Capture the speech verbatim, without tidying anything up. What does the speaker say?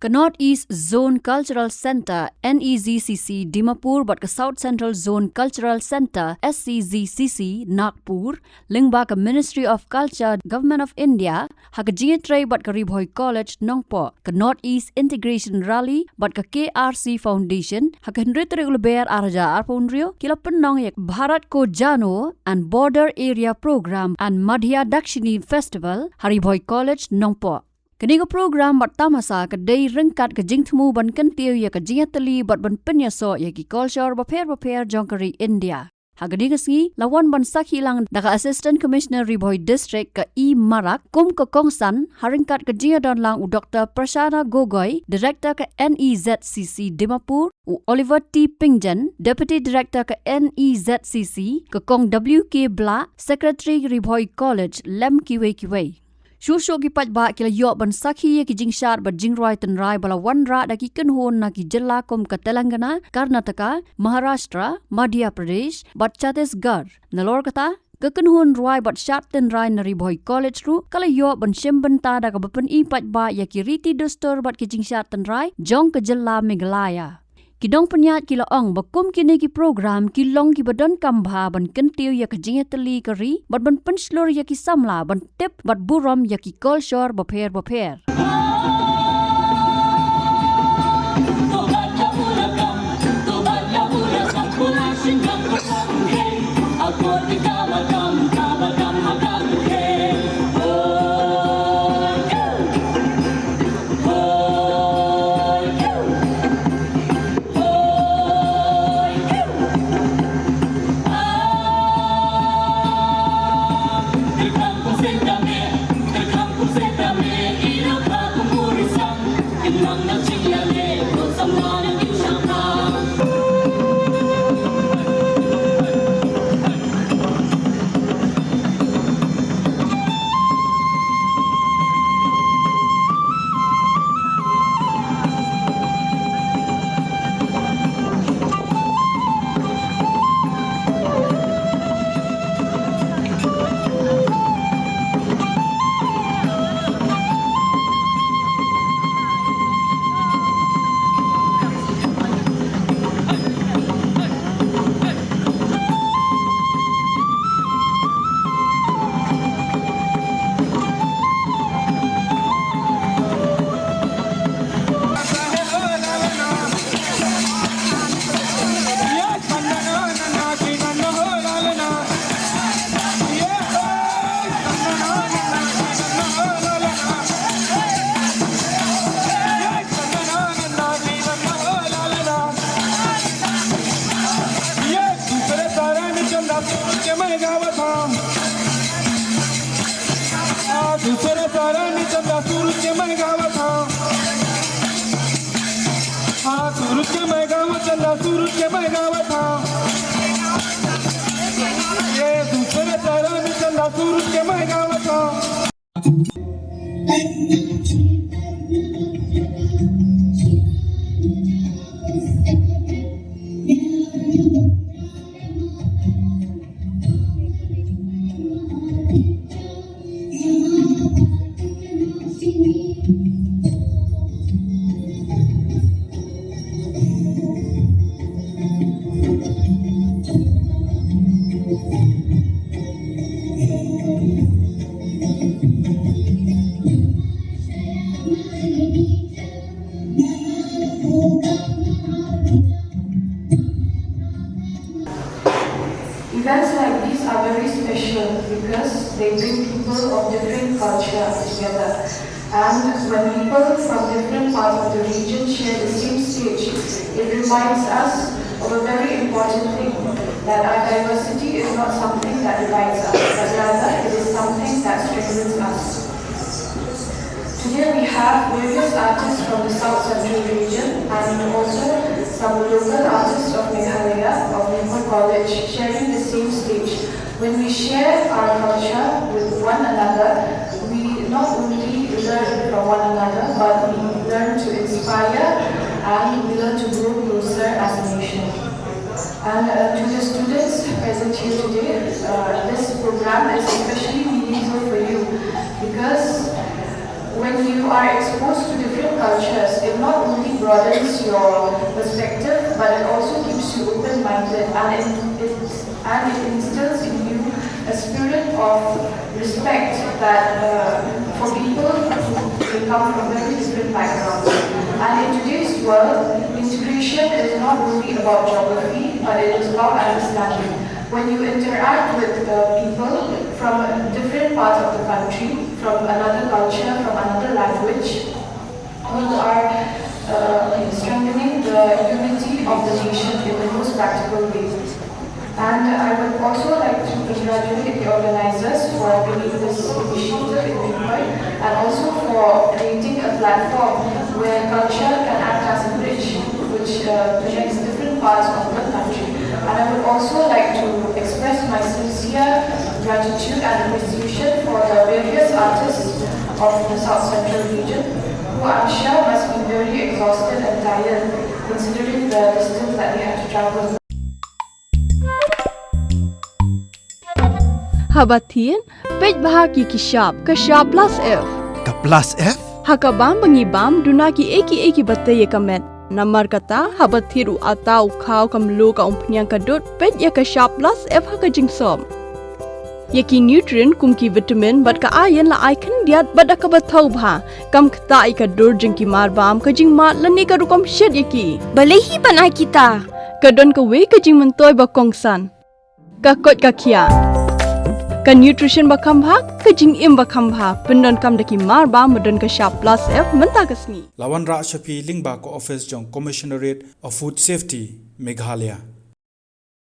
Ka North East Zone Cultural Centre, N E Z C C, Dimapur bad ka South Central Zone Cultural Centre, S C Z C C, Nagpur, lyngba ka Ministry of Culture, Government of India, ha ka jingïatrei bad ka Ri Bhoi College, Nongpoh, ka North East Integration Rally bad ka K R C Foundation, ha ka hynriew tarik u Lber arhajar arphew hynriew, ki la pynlong ïa ka Bharat Ko Jano and Border Area Programme and Madhya Dakshini Festival ha Ri Bhoi College, Nongpoh. Kane ka program bad tamasa ka dei ryngkat ka jingthmu ban kyntiew ïa ka jingïatylli bad ban pynïasoh ïa ki kolshor bapher bapher jong ka ri India. Ha kane ka sngi, la wan ban sakhi lang da ka Assistant Commissioner Ri Bhoi District ka E Marak, kum ka kongsan, ha ryngkat ka jingïadon lang u Doctor Prashana Gogoi, Director ka N E Z C C Dimapur, u Oliver T Pingjan, Deputy Director ka N E Z C C, ka Kong W K Blah, Secretary Ri Bhoi College, lem kiwei kiwei. Shuh shuh ki paidbah ki la ïoh ban sakhi ïa ki jingshad bad jingrwai tynrai ba la wanrah da ki kynhun na ki jylla kum ka Telangana, Karnataka, Maharashtra, Madhya Pradesh bad Chhattisgarh. Nalor kata, ka kynhun rwai bad shad tynrai na Ri Bhoi College ruh ka la ïoh ban shim bynta da kaba pyni paidbah ïa ki riti dustur bad ki jingshad tynrai jong ka jylla Meghalaya. Ki nongpynïaid ki la ong ba kum kine ki program ki long kiba donkam bha ban kyntiew ïa ka jingïatylli ka ri bad ban pynshlur ïa ki samla ban tip bad burom ïa ki kolshor bapher bapher. Events like these are very special because they bring people of different culture together. And when people from different parts of the region share the same stage, it reminds us of a very important thing, that our diversity is not something that divides us, but rather it is something that strengthens us. Today we have various artists from the South Central region and also some local artists of Meghalaya, of Ningbo College, sharing the same stage. When we share our culture with one another, we not only learn from one another, but we learn to inspire and we learn to grow closer as a nation. And uh, to the students present here today, uh, this program is especially meaningful for you because when When you are exposed to different cultures, it not only broadens your perspective, but it also keeps you open-minded, and it, it, and it instills in you a spirit of respect that, uh, for people who they come from very different backgrounds. And in today's world, integration is not only about geography, but it is about understanding. When you interact with, uh, people from different parts of the country, from another culture, from another language, you are, uh, strengthening the unity of the nation in the most practical way. And I would also like to congratulate the organizers for bringing this initiative in Mumbai and also for creating a platform where culture can act as a bridge which, uh, connects different parts of the country. And I would also like to express my sincere gratitude and appreciation for the various artists of the South Central region, who I'm sure must be very exhausted and tired considering the distance that they had to travel. Haba thied, peit bha ki ki shap, ka shap plus F. Ka plus F? Ha ka bam ba ngi bam, duna ki ei ki ei ki ba tei ïa ka met. Namar kata, haba thied u ata, u khaw, ka mluh, ka umphniang, ka dud, peit ïa ka shap plus F ha ka jingsop. Ïa ki nutrient kum ki vitamin bad ka iron la ai khyndiat bad da kaba thaw bha. Kam ktah ïa ka dur jong ki mar bam, ka jingmad lane ka rukom shet ïa ki. Balei hi ban ai kita? Ka don kawei ka jingmyntoi ba kongsan. Ka koit ka khiah. Ka nutrition ba kham bha, ka jingim ba kham bha. Pyndonkam da ki mar bam ba don ka shap plus F mynta ka sngi. La wanrah sha phi lyngba ka office jong Commissionerate of Food Safety, Meghalaya.